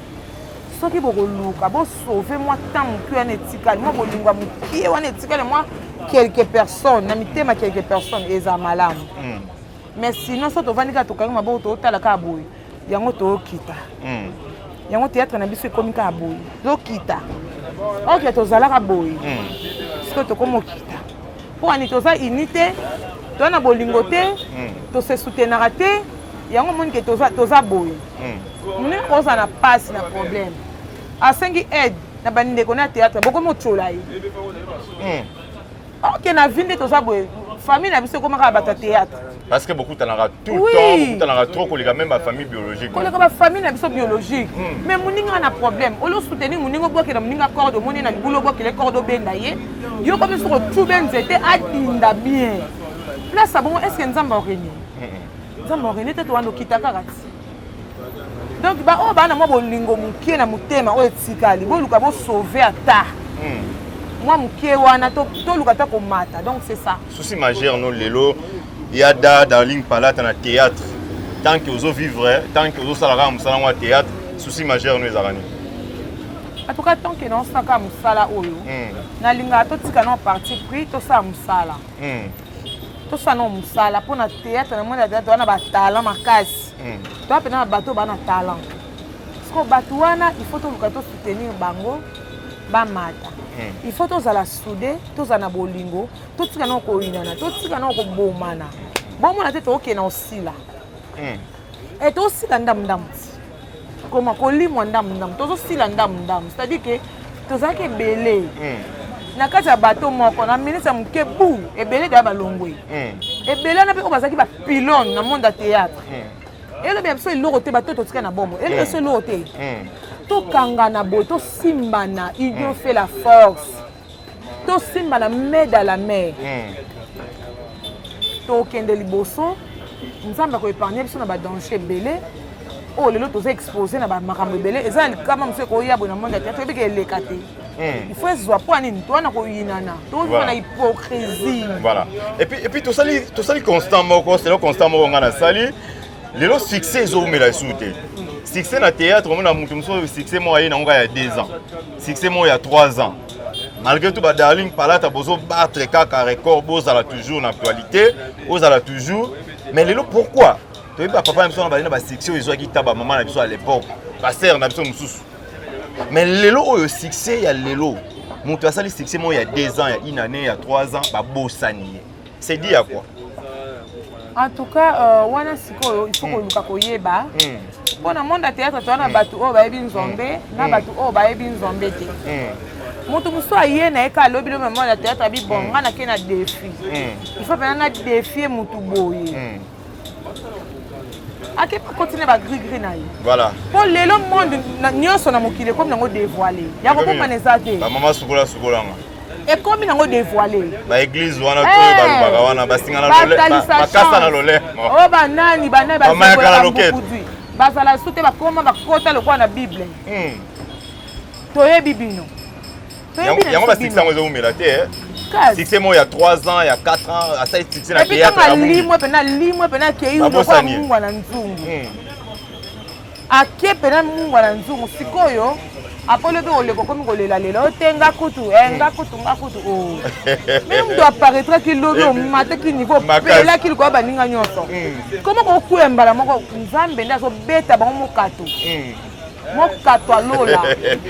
Soki bokoluka bosauve mwa temps moke wana etikali, mwa bolingo ya mokie wana etikali, mwa quelques personnes na mitema, quelques personnes, eza malamu. Mais sinon, so tovandi kaka, tokangi maboko, totala kaka boye, yango tookita. Yango théâtre na biso ekomi kaka boye, tokita. Ok, tozalaka boye, sikoyo tokómi okita. Mpo ani toza uni te, toza na bolingo te, tose soutenaka te. Yango omoni ke toza boye. Monene kozala na pasi na problème, asengi aide na bandeko na théâtre, bokomi otyola ye. Ok, na vie nde toza boye, famille na biso ekomaka bato ya théâtre.
Parce que bokutanaka tout le temps, bokutanaka trop koleka même bafamille biologique.
Koleka bafamille na biso biologique. Mais moninga na problème, olo soutenir moninga, obwakela moninga corde, omoni na libulu, obwakela corde, obenda ye, yo komi soki otube nzete adinda bien place ya bongo. Est ce que Nzambe aorenie? Nzambe aorenie te, towanda okita kaka ti. Donc baoyo baa na mwa bolingo mokie na motema oyo etikali, boluka bosauve ata mwa mokie wana, toluka ata komata. Donc c'est ça.
Souci majeur no lelo ya da Darling Palata na théâtre, tant que ozovivre, tant que ozosala kaka mosala ngo ya théâtre, souci majeur no ezalaka nini?
En tout cas, tant que naosalaka mosala oyo, nalingaka totika nao parti pris, tosala mosala, tosala nao mosala mpona théâtre. Na monde ya théâtre wana, batalent makasi, toa mpena na bato oyo baa na talent. Parce que bato wana, il faut toluka tosoutenir bango bamata. Il faut tozala soudé, tozala na bolingo, totika nao koyinana, totika nao kobomana. Bomona te, tookende osila e tosila ndambu ndambu ti koma kolimwa ndambu ndambu, tozosila ndambu ndambu. C'est-à-dire ke tozalaki ebele na kati ya bato moko, na minute ya moke bu ebele deya balongwe. Ebele wana mpe oyo bazalaki bapylône na monde ya théâtre, elobi ya biso eloko te. Bato totika na bomo, elobi biso eloko te. Tokangana boye, tosimbana, union fait la force. Tosimbana main dans la main, tokende liboso. Nzambe akoépargne biso na badanger ebele oyo lelo toza exposé na bamakambo ebele. Eza na likama mosusu ekoya boye na monde ya théâtre, oyebika eleka te. Il faut ezwa mpo anini? Toza na koyinana, toza na hypocrisie.
Voilà, et puis tosali constat moko, c'est le constat moko nga nasali lelo: succès ezowumela esu te. Succès na théâtre, omona moto mosusu, succès moko aye nango kaka ya 2 ans, succès moko ya 3 ans. Malgré tout, badarling Palata bozobattre kaka record, bozala toujours na actualité, ozala toujours. Mais lelo, pourquoi toyebi bapapa na biso wana bazali na basuccès oyo ezwaki ta bamama na biso à l'époque, basere na biso mosusu? Mais lelo oyo, succès ya lelo, moto asali succès moko ya 2 ans, ya une année, ya 3 ans, babosani ye. C'est dit à quoi?
En tout cas, wana sikoyo il faut koluka koyeba mpo na monde ya théâtre, toza na bato oyo bayebi Nzambe na bato oyo bayebi Nzambe te. Moto mosusu aye na ye ka alobi lobi na monde ya théâtre, abi: "Bon, nga nake na défi, il faut mpena na défie motu boye." Ake continue bagrigri na ye. Mpo lelo monde nyonso na mokili ekomi nango dévoilé, ya kobombana eza te.
Bamama, sukola, sukolanga.
Ekomi nango dévoilé.
Baeglise wana oyo balobaka wana basinga makasa na lolemo.
Oyo banani banani
bamayaka na loketo.
Bazala su te, bakoma bakota lokola na Bible. Toyebi bino.
Yango basuccès yango ezowumela te. Succès moko ya 3 ans, ya 4 ans, asali succès na
théâtre. Alimwe mpena, limwe mpena, akei lokola mungwa na nzungu. Ake mpena mungwa na nzungu. Sikoyo apoli mpe koleka, okomi kolelalela o te, nga kutu, nga kutu, nga kutu o. Mais moto apparaîtraki lobi, omataki niveau, opelaki likoya baninga nyonso. Koma kokuya mbala moko, Nzambe nde azobeta bango mokato, mokato alola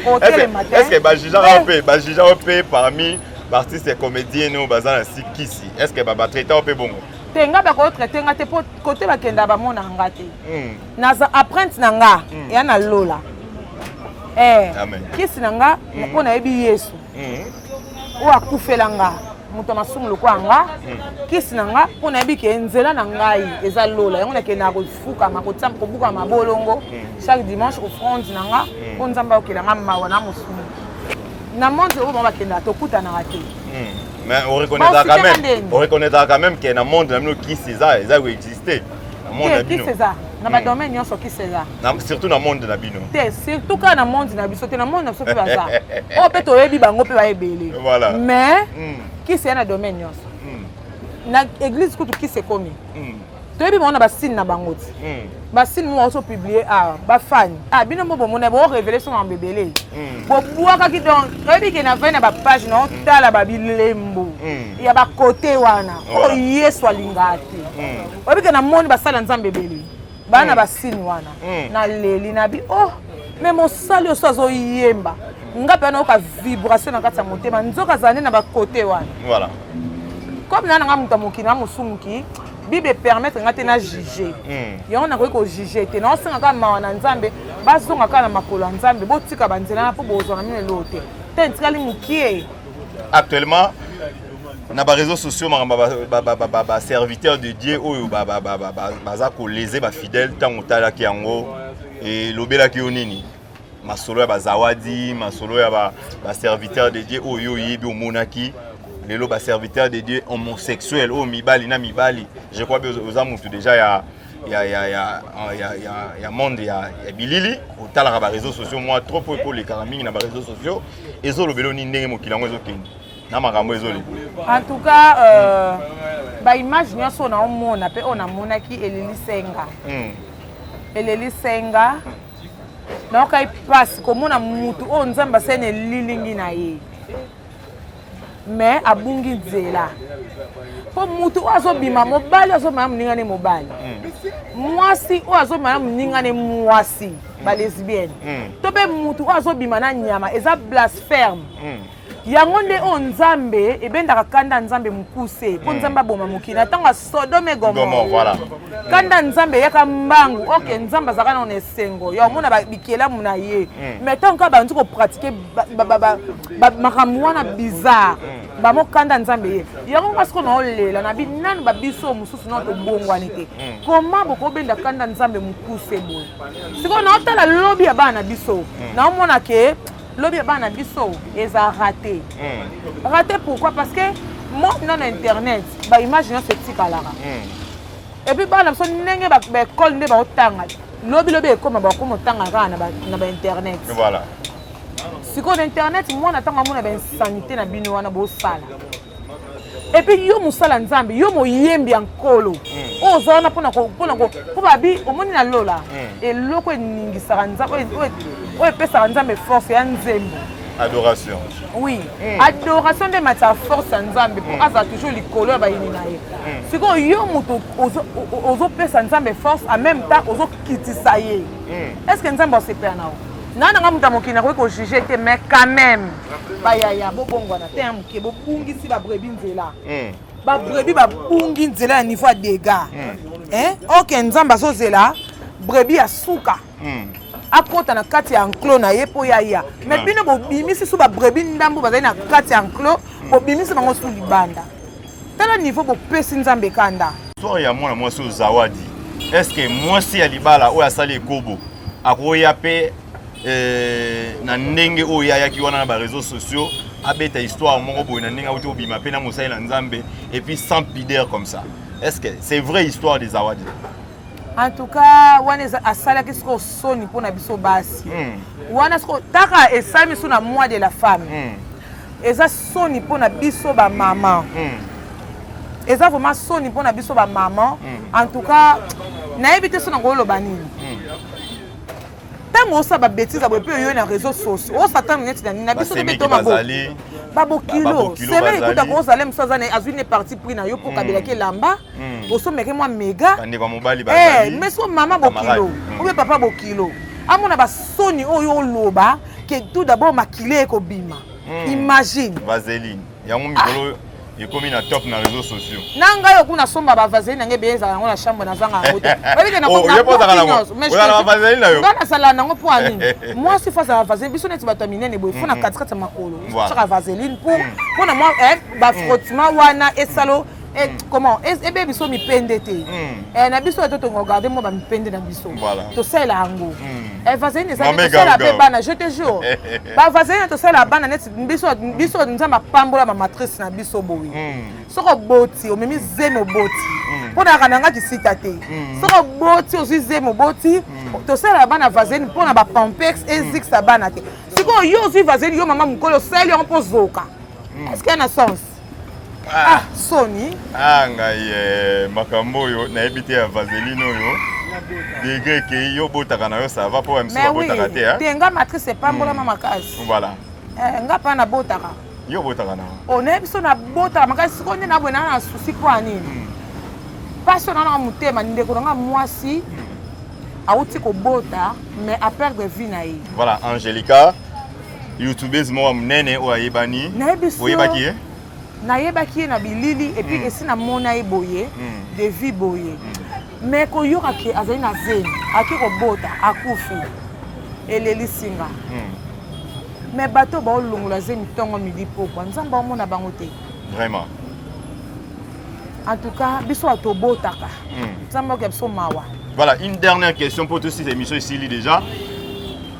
otelema te.
Est ce que bajugeaka mpe, bajugeaka mpe parmi baartiste ya comédien oyo baza na sikisi, est ce que batraita mpe bongo?
Te, nga bakotraite nga te, mpo kote bakenda bamona nga te. Naza empreinte na nga eya na lola. Kisi na nga, mpo nayebi Yesu oyo akufela nga, moto ya masumu lokola nga. Kisi na nga, mpo nayebi ke nzela na ngai eza lola. Yango nakendaka kofukama, kobuka mabolongo chaque dimanche, offrande na nga, mpo Nzambe ayokela nga mawa na mosumu. Na monde oyo bango bakendaka, tokutanaka te.
Mais on reconnaîtra quand même, on reconnaîtra quand même que na monde na bino kisi eza koexiste na monde na bino.
Kisi eza na badomaine nyonso, kisi eza.
Surtout na monde na bino.
Te, surtout kaka na monde na biso te, na monde na biso mpe baza oyo mpe toyebi bango mpe bayebele. Mais kisi eza na domaine nyonso. Na église kutu kisi ekomi. Toyebi bango na basigne na bango ti basigne mo bazo publier awa. Bafani, ah, bino mo bomona, borévéler so makambo ebele bobwakaki. Donc oyebi ke na vai na bapage na otala babilembo ya bakote wana oyo Yesu alingaka te. Oyebi ke namoni basala Nzambe ebele baa na basigne wana. Naleli na bi, oh, mais mosali oyo so azoyemba, nga mpe nayoka vibration na kati ya motema, nzoka azala nde na bakote wana. Comme na nanga moto ya mokili na mosumuki, Bible permettre nga te na juge. Yango nakoki kojuge te. Naosenga kaka mawa na Nzambe, bazonga kaka na makolo ya Nzambe, botika banzela na mpo bozwa na mino eloo te te, ntikali mokie.
Actuellement na baréseaux sociaux, makambo baserviteur de Dieu oyo baza koléser bafidèle, ntango otalaki yango, elobelaki yo nini? Masolo ya bazawadi, masolo ya baserviteur de Dieu oyo oyebi, omonaki lelo baserviteur de Dieu homosexuel oyo mibali na mibali. Je crois oza mutu déjà ya monde ya bilili, otalaka baréseaux sociaux mwa trop, po ekolekaka mingi na baréseaux sociaux. Ezolobela nini, ndenge mokili yango ezokende na makambo ezoleka?
En tout cas, baimage nyonso oyo naomona mpe oyo namonaki elelisenga, elelisenga. Nayokai mpasi komona mutu oyo Nzambe asali na elilingi na ye, mais abungi nzela. Mpo mutu oyo azobima, mobali azobima na moninga ne mobali, mwasi oyo azobima na moninga ne mwasi, balesbienne, to mpe mutu oyo azobima na nyama, eza blasphème. Yango nde oyo Nzambe ebendaka kanda Nzambe mokuse, mpo Nzambe aboma mokili na ntango ya Sodome, Gomore. Kanda Nzambe eyaka mbangu. Ok, Nzambe azalaka nano na esengo ya omona bikelamu na ye, mais ntango kaka bandi kopratiquer makambo wana bizarre, bamokanda Nzambe ye. Yango nga sikoyo naolela na bi nanu babiso mosusu nano tobongwani te. Comment bokobenda kanda Nzambe mokuse boye? Sikoyo naotala lobi ya bana na biso, naomona ke lobi ya bana na biso eza raté. Raté pourquoi? Parce que monde nano internet, baimage nyonso etikalaka. Et puis bana biso, ndenge baekole nde baotanga, lobi lobi ekoma, bakoma otanga kaka na bainternet. Sikoyo na internet, mwana ntango amona bainsanité na bino wana bosala, et puis yo mosala Nzambe, yo moyembi ya Nkolo oyo oza wana mpona mpo babi omoni na lola, eloko eningisaka Nzambe, oyo epesaka Nzambe force ya nzembo.
Adoration.
Oui, adoration nde ematisaka force ya Nzambe mpo azala toujours likolo ya bayini na ye. Sikoyo yo moto ozopesa Nzambe force, en même temps ozokitisa ye, est ce que Nzambe asepela na yo? Na nanga moto ya mokili, nakoki kojuge te, mais quand même, bayaya, bobongwana te ya moke. Bobungisi babrebis nzela, babrebis babungi nzela ya niveau ya dégâts. Ok, Nzambe azozela brebis ya suka akɔta na kati ya enclos na ye mpo ya. Mais bino bobimisi su babrebis ndambo bazali na kati ya enclos, bobimisi bango su libanda. Tala niveau bopesi Nzambe kanda.
Histoire ya mwana mwasi oyo Zawadi, est ce que mwasi ya libala oyo asali ekobo akoya mpe na ndenge oyo ayaki wana na baréseaux sociaux? Abeta histoire moko boye na ndenge auti obima mpe na mosali na Nzambe, et puis sans pudeur comme ça. Est-ce que c'est vrai, histoire des Zawadi?
En tout cas, wana eza asalaki sikoyo soni mpona biso basi. Wana sikoyo taka esalami so na mois de la femme. Eza soni mpona biso bamama. Eza vraiment soni mpona biso bamama. En tout cas, nayebi te so nango oloba nini. Ntango osala babêtises ya boye mpe oyo na réseau sociaux, osala neti na nini na biso tobe to babokilo semaine ekutaka, ozala mosu aza azwi ne parti pris na yo mpo okabelaki elamba, osomeke mwa mega. Mais so mama bokilo obe papa bokilo amona basoni oyo oloba ke tout d'abord makile ekobima, imagine.
Vaseline yango mikolo ekomi na top na réseaux sociaux.
Na ngai oku nasomba bavaseline nange ebele, ezala yango na chambre, nazanga yango te.
Nga
nasala nango mpo ya nini? Mwasi faut azala vaseline. Biso neti bato ya minene boye, faut na katikati ya makolo tiaka vaseline mpona mwa bafrottement wana esalo comment ebe biso mipende te. Na biso oyo totonga garde mwa bamipende na biso, tosalela yango vaseline. Eza tosala mpe bana, je te jure, bavaseline tosala bana neti biso. Biso Nzambe apambola bamatrice na biso boye. Soki oboti, omemi zemi, oboti, mpo nayaka na nga kisita te. Soki oboti, ozwi zemi, oboti, tosalela bana vaseline mpo na bapampers ezikisa bana te. Sikoyo yo ozwi vaseline, yo mama mokolo, osali yango mpo zoka, est ce que ya na sens? Ah, soni.
Ah, ngai makambo oyo nayebi te ya vaseline oyo, degré ekei. Yo obotaka na yo, ça va, mpo bamisu babotaka te.
Te, nga matrice epambolama makasi. Nga mpa nabotaka.
Yo obotaka na
O nayebi so nabotaka makasi. Sikoyo nde naboye naa na souci mpo ya nini? Mpasi oyo nanga motema, ndeko na nga mwasi awuti kobota mais aperdre vie na ye.
Voilà, Angelica, youtubeuse moko ya monene oyo ayebani. Oyebaki ye?
Nayebaki ye na bilili, et puis esi namona ye boye de vie boye, mais koyoka ke azali na zemi, ake kobota, akufi, elelisi nga. Mais bato baolongola zemi ntongo, midi, pokwa, Nzambe aomona bango te?
Vraiment.
En tout cas, biso bato tobotaka, Nzambe okoya biso mawa.
Voilà, une dernière question pour tous ces émissions ici déjà.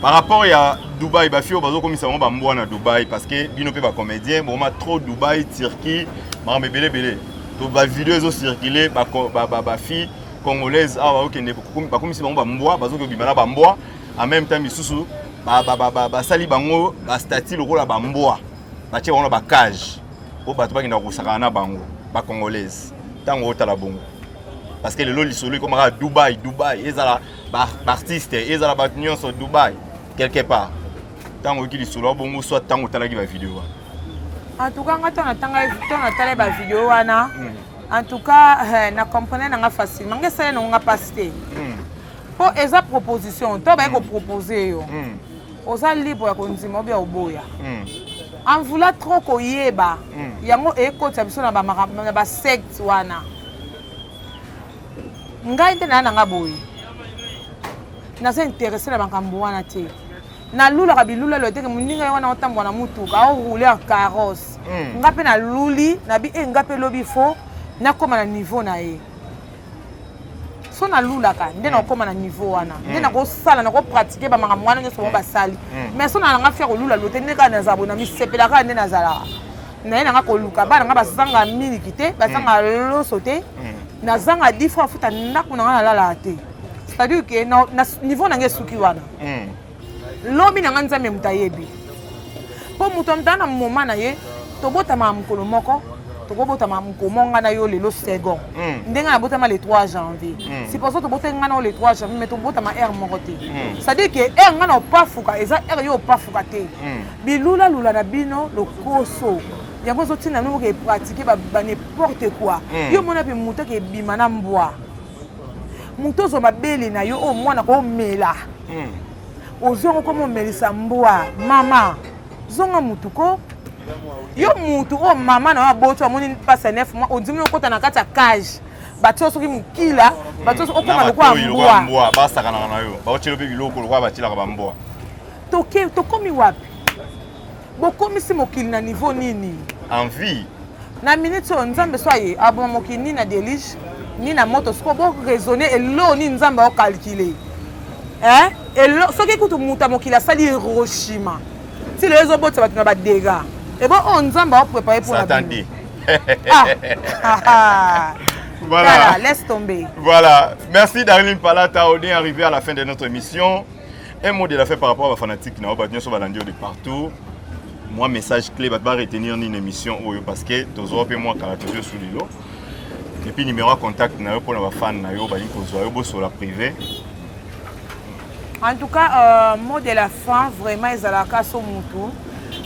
Par rapport à Dubaï, bafille bazokomisa bango bambwa na Dubaï, parce que bino mpe bacomédien boma trop Dubaï, Turquie, makambo ebele ebele. To bavideo ezocircule, bafille congolaise awa bakokende, bakomisi bango bambwa, bazokobima na bambwa. En même temps misusu basali bango bastatues lokola bambwa, batie bango na bacage po bato bakenda kosakana na bango, bacongolaise. Ntango otala bongo, parce que lelo lisolo ekomaka Dubai, Dubai, ezala baartiste, ezala bato nyonso, Dubai quelque part. Ntango oyoki lisolo bongo, soit ntango otalaki bavideo wana?
En tout cas, nga ntango natala bavideo wana, en tout cas na comprendre nanga facilement. Nga esali nango nga mpasi te, mpo eza proposition to baye kopropose yo, oza libre ya kondima obia oboya. En voulant trop koyeba yango, ekotisa biso na basecte wana. Ngai nde naya nanga boye, naza intéressé na makambo wana te. Nalulaka bilulelo eteke moninga ye wana otambola na mutuka, aoroule en carrosse, nga mpe naluli nabi e nga mpe lobi faut nakóma na niveau na ye. So nalulaka nde nakokóma na niveau wana, nde nakosala, nakopratike bamakambo wana nyonso bango basali. Mais so nalanga fier kolula lo te, nde kaka nazala boye, na misepela kaka nde nazalaka naye nanga koluka bana nga bazanga miliki te, bazanga loso te, nazanga 10 francs afuta ndako na nga, nalalaka te. C'est-à-dire que na niveau na nga esuki wana. Lobi na nga, Nzambe moto ayebi, mpo moto ya moto aza na moma na ye. Tobotamaka mokolo moko, tokobotama mokolo moko nga na yo lelo second. Ndenge nabotama le 3 janvier, supposons tobotaki nga na yo le 3 janvier, mais tobotama heure moko te. C'est-à-dire que heure nga na opafuka eza heure yo opafuka te. Bilulalula na bino, lokoso yango ezotinda bino boke epratike ba n'importe quoi. Yo mona mpe moto ake ebima na mbwa, moto ozwa mabele na yo oyo mwana komela, ozwi yango koma omelisa mbwa. Mama, zonga mutu ko yo mutu oyo mama na yo aboti, amoni mpasi ya 9 mois, ondimi okota na kati ya cage, batie soki mokila, batie okoma lokola mbwa.
Mbwa basakanaka na yo, baotiela mpe biloko lokola batielaka bambwa.
Toke, tokomi wapi? Bokomisi mokili na niveau nini?
Envie.
Na minute oyo, Nzambe so aye aboma mokili nini na déluge ni na moto. Sikoyo boraisonne eloo nini Nzambe aocalcule? Elo soki kutu moto ya mokili asali Hiroshima, ti lelo ezobotisa bato na badégâts. Ebo oyo Nzambe aoprépare mpo na
Satan
bino.
dit.
Ah.
Voilà.
Voilà, laisse tomber.
Voilà. Merci Darlene Palata. On est arrivé à la fin de notre émission. Un mot de la fin par rapport à la fanatique. Na ba nyonso balandi de partout. Moi message clé ba ba retenir ni une émission oyo parce que tozo pe moi kala tozo sous lilo. Et puis numéro de contact na yo pour ba fan na yo ba kozwa yo bosola privé.
En tout cas, mot de la fin, vraiment, ezalaka so mutu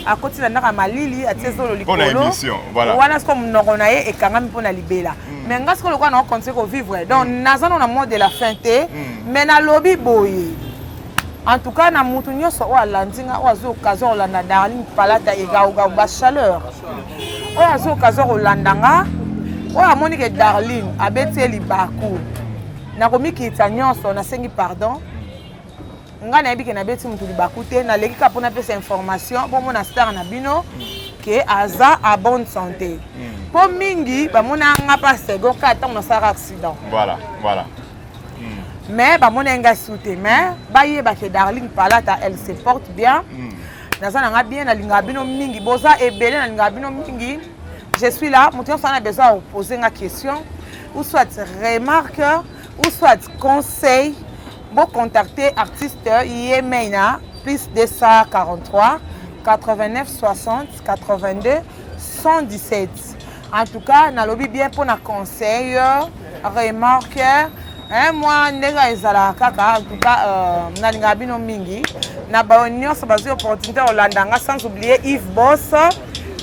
akoti na ndako ya malili, atie zolo
Mpona
likolo
émission, voilà.
Wana siko monoko na ye ekangami mpo na libela. Mais nga siko lokola na ocontinue kovivre, donc naza no na mot de la fin te, mais nalobi boye: en tout cas, na mutu nyonso oyo alandi nga, oyo azwi occasion kolanda Darling Palata egaugau bachaleur, oyo azwi occasion kolanda nga, oyo amoni ke Darling abeti ye libaku, nakomikitisa nyonso, nasengi pardon. Ngai nayebi ke nabeti motu libaku te, naleki kaka mpona apesa information, bomona star na bino ke aza à bonne santé, mpo mingi bamona nga mpa second kaka ntango nasalaka accident.
Voilà.
Mais bamona ye ngai su te, mais bayeba ke Darling Palata, elle se porte bien. Naza na nga bien, nalingaka bino mingi, boza ebele, nalingaka bino mingi. Je suis là, moto nyonso ana besoin ya kopose nga question ou soit remarque ou soit conseil, bocontacter artiste ye mei na +243 89 60 82 117. En tout cas, nalobi bien mpona conseil, remarque, hein, mwa ndenge ezalaka kaka. En tout cas, nalingaka bino mingi na bayo nyonso bazwi opportunité kolanda nga, sans oublier Yves Boss,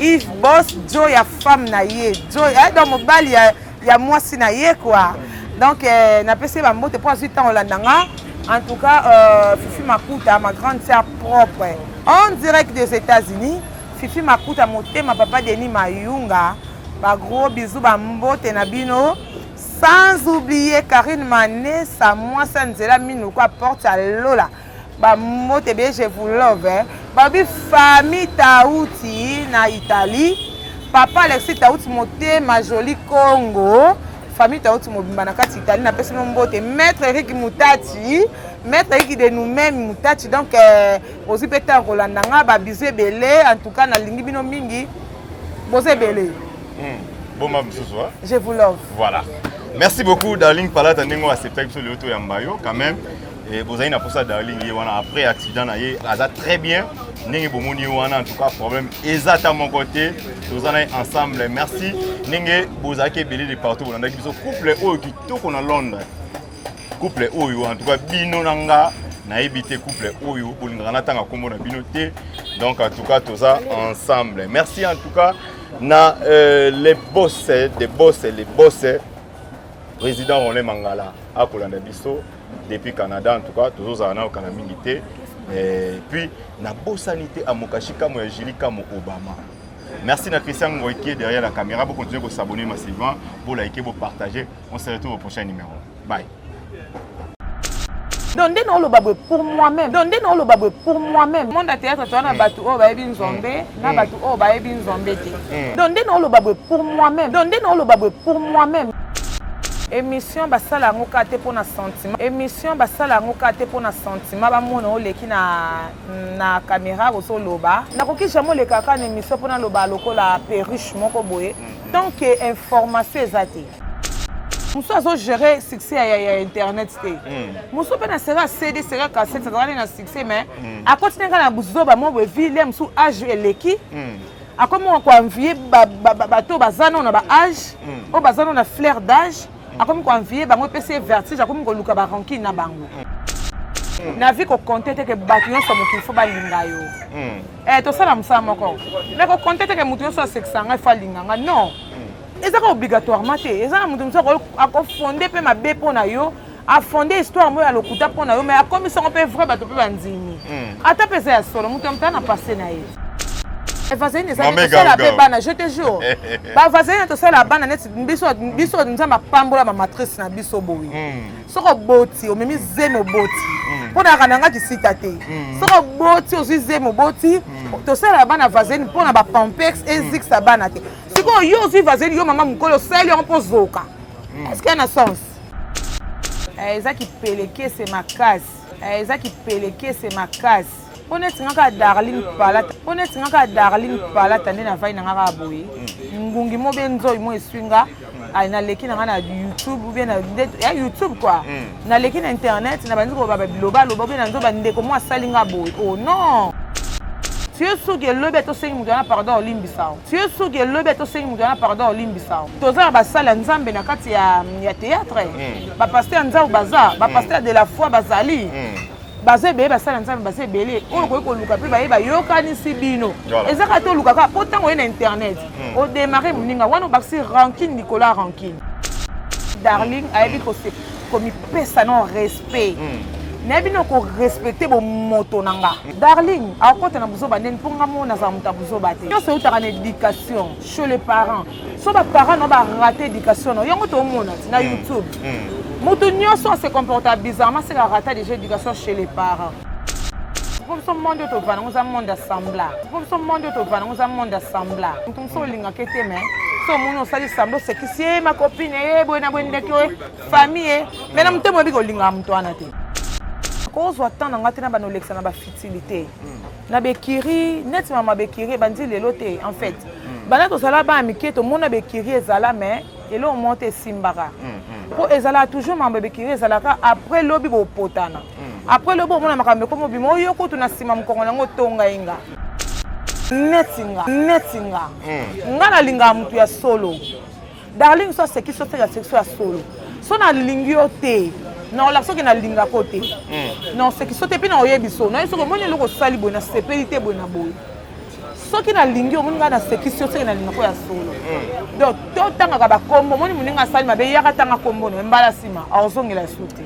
Yves Boss jo ya femme na ye jo, eh, donc mobali ya mwasi na ye quoi. Donc napesi ye bambote mpo azwi ntango olanda nga. En tout cas, Fifi Makuta, ma grande sœur propre en direct des États-Unis, Fifi Makuta motema, papa Denis Mayunga, bagros bisous, bambote na bino. Sans oublier Karine Manesa, mwasi ya nzela minuko aporte ya lola, bambote ebele, je vous love, eh. Babi famille Tauti na Italie, papa Alexis Tauti motema, joli Congo, famille Tauti mobimba na kati Italie, napesi bino mbote. Maître Erik Mutati, maître Erik de nous-mêmes Mutati, donc ozwi mpe ntango kolanda nga, babizu ebele. En tout cas, nalingi bino mingi, boza ebele.
Boma mosusu, hein?
Je vous love.
Voilà. Merci beaucoup Darling Palata ndenge acceptaki biso lelo toyamba yo quand même. Et bozali na posa Darling, ye wana après accident na ye aza très bien ndenge bomoni ye wana. En tout cas, problème eza ata moko te, toza na ye ensemble. Merci ndenge bozalaki ebele de partout bolandaki biso, couple oyo kitoko na Londres, couple oyo en tout cas bino na nga nayebi te, couple oyo bolingaka natanga nkombo na bino te. Donc en tout cas, toza ensemble. Merci en tout cas na les boss des boss, les boss, président Rolin Mangala akolanda biso depuis Canada. En tout cas, tozozala nao kala mingi te. Et puis nabosani te Amokashi Kamo ya Julie Kamo Obama. Merci na Christian Ngoy qui est derrière la caméra. Vous continuez à s'abonner massivement, pour liker, pour partager. On se retrouve au prochain numéro. Bye.
Donc nde naoloba boye pour moi-même, donc nde naoloba boye pour moi-même, monde ya théâtre toza na bato oyo bayebi Nzambe na bato oyo bayebi Nzambe te. Donc nde naoloba boye pour moi-même, donc nde naoloba boye pour moi-même, émission basala yango kaka te mpona sentiment, émission basala yango kaka te mpona sentiment bamona oleki na caméra ozoloba. Nakoki jamais oleka kaka na émission mpona loba lokola perruche moko boye tant que information eza te. Mosu azogérer succès ya internet te, mosu mpe na série ya CD, série ya cassette, azalaki na succès, mais akoti ngai na buzoba mo boye vile mosu age eleki, akomi koenvier bato oyo baza nano na baage, oyo baza nano na fleur d'âge, akomi koenvier bango, epesi ye vertige, akomi koluka barancune na bango. Na vie, kocompter te ke bato nyonso ya mokili fo balinga yo. Tosala mosala moko, mais kocompter te ke moto nyonso asekisa ngai fo alinga nga. Non, eza kaka obligatoirement te. Eza na moto mosusu akofonde mpe mabe mpo na yo, afonde histoire moko ya lokuta mpo na yo, mais akomisango mpe vrai, bato mpe bandimi, ata mpe eza ya solo. Moto ya moto na passé na ye. Vaseline ezali tosala mpe bana, je te jure, bavaseline tosala bana neti biso. Biso Nzambe apambola bamatrice na biso boye. Soki oboti, omemi zemi, oboti, mpo nayaka na nga kisita te. Soki oboti, ozwi zemi, oboti, tosala bana vaseline mpo na bapampers ezikisa bana te. Sikoyo yo ozwi vaseline, yo mama mokolo, osali yango mpo zoka, est ce que ya na sens? Eza kipelekese makasi, eza kipelekese makasi. Mpo neti nga kaka Darling Palata, mpo neti nga kaka Darling Palata nde navandi na nga kaka boye, ngungi mo be nzoi mo eswi nga, ay naleki na nga na YouTube ou bien na ya YouTube quoi. Naleki na internet na bandi koloba ba biloba loba ou bien na nzoba ndeko mo asali nga boye. Oh non! Tu es sûr que lobi ata osengi moto wana pardon olimbisa yo. Tu es sûr que lobi ata osengi moto wana pardon olimbisa yo. Toza na basali ya Nzambe na kati ya, ya théâtre. Ba pasteur ya Nzambe baza, ba pasteur de la foi bazali. Baza ebele, basali ya Nzambe baza ebele. Oyo okoki koluka mpe baye bayokanisi bino. Eza kaka te oluka kaka mpo ntango oye na internet odémarre moninga wana obakisi rancune likolo ya rancune. Darling ayebi komipesa no respect. Nayebi no korespecte bomoto na nga. Darling akokota na buzoba ndeni mpo nga moko nazala moto ya buzoba te. Nyonso eutaka na éducation chez les parents. So baparent no barate éducation no yango tomona ti na YouTube. Moto nyonso ase comporta bizarrement seka rata déjà éducation chez les parents. Po biso monde oyo tovanda ngo eza monde ya sembla. Po biso monde oyo tovanda ngo eza monde ya sembla. Moto mosusu olingaka te mais so omoni osali sembla osekisi ye ma copine ye boye na boye ndeke oye famille ye mais na motema oyebi kolingaka moto wana te. Kozwa temps na nga te na bana olekisa na bafutilité na bekiri neti mama bekiri ebandi lelo te en fait. Banda tozala bana mike tomona bekiri ezala mais eloko moko te esimbaka. Po ezalaka toujours mambo bekiri ezalaka après lobi bopotana. Après lobi omona makambo ekomi obima oyo kutu na nsima mokongo nango otonga ye nga. Neti nga, neti nga. Nga nalingaka motu ya solo. Darling so asekisi yo seka asekisi yo ya solo. So nalingi yo te. Na soki nalingako te. Na osekisi yo te mpe na oyebi so. Na ye soki omoni eloko osali boye nasepeli te boye na boye. Soki nalingi omoni ngai nasekisi yo soki nalingako ya solo. Donc totangaka bakombo omoni moninga asali mabe yaka tanga kombo na ye mbala nsima aozongela su te.